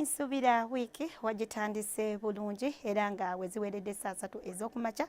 Nsuubira wiiki wagitandise bulungi era nga we ziweredde saa 3 ez'okumakya.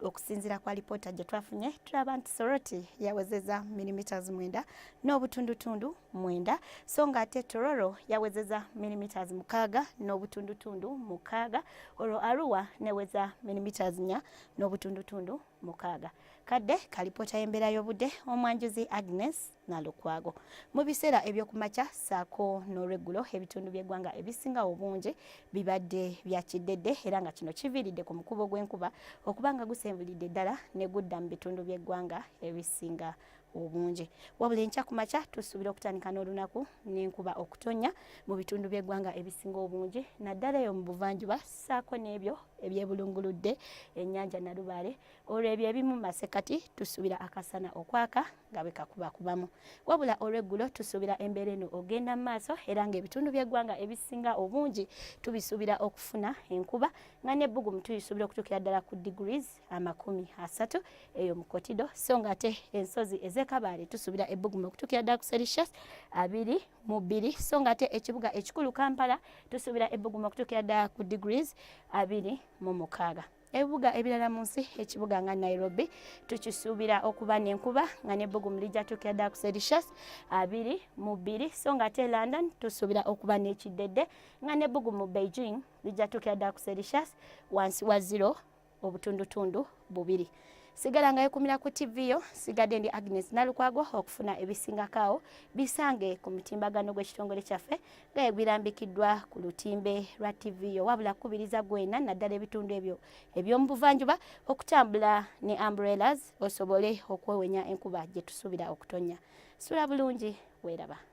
Okusinziira ku alipoota gye twafunye, tulaba nti Soroti yawezeza millimeters 9.9, so nga ate Tororo yawezeza millimeters 6.6, olwo Arua neweza millimeters 4.6. Kadde kalipoota y'embeera y'obudde, omwanjuzi Agnes Nalukwago. Mu biseera ebyokumakya saako n'olweggulo, ebitundu by'eggwanga ebisinga obungi bibadde bya kiddedde, era nga kino kiviiridde ku mukubo gw'enkuba okuba nga gusenvulidde ddala ne gudda mu bitundu by'eggwanga ebisinga obungi. Wabula enkya ku makya tusuubira okutandika n'olunaku n'enkuba okutonnya mu bitundu by'eggwanga ebisinga obungi, naddala eyo mu buvanjuba saako n'ebyo ebyebulunguludde ennyanja Nalubaale. Olwo ebyo ebimu masekati tusuubira akasana okwaka nga bwe kakubakubamu. Wabula olweggulo tusuubira embeera eno ogenda mu maaso, era ng'ebitundu by'eggwanga ebisinga obungi tubisuubira okufuna enkuba, nga n'ebbugumu tuyisuubira okutuukira ddala ku degrees 30 eyo mu Kotido, so nga ate ensozi ez'e Kabaale tusuubira ebbugumu okutuukira ddala ku Celsius 22, so nga ate ekibuga ekikulu Kampala tusuubira ebbugumu okutuukira ddala ku degrees 26. Ebibuga ebirala mu nsi, ekibuga nga Nairobi tukisuubira okuba n'enkuba, nga n'ebbugumu lijja tuukira ddala ku Celsius 22, so nga ate London tusuubira okuba n'ekiddedde, nga n'ebbugumu Beijing lijja tuukira ddala ku Celsius wansi wa 0.2. Sigala nga yekumira ku TV yo. Sigadde ndi Agnes Nalukwago. Okufuna ebisingako awo bisange ku mutimbagano gw'ekitongole kyaffe nga ebirambikiddwa ku lutimbe lwa TV yo. Wabula kubiriza gwena, naddala ebitundu ebyo eby'omu buvanjuba, okutambula ne umbrellas osobole okwewenya enkuba gye tusuubira okutonya. Sula bulungi, weeraba.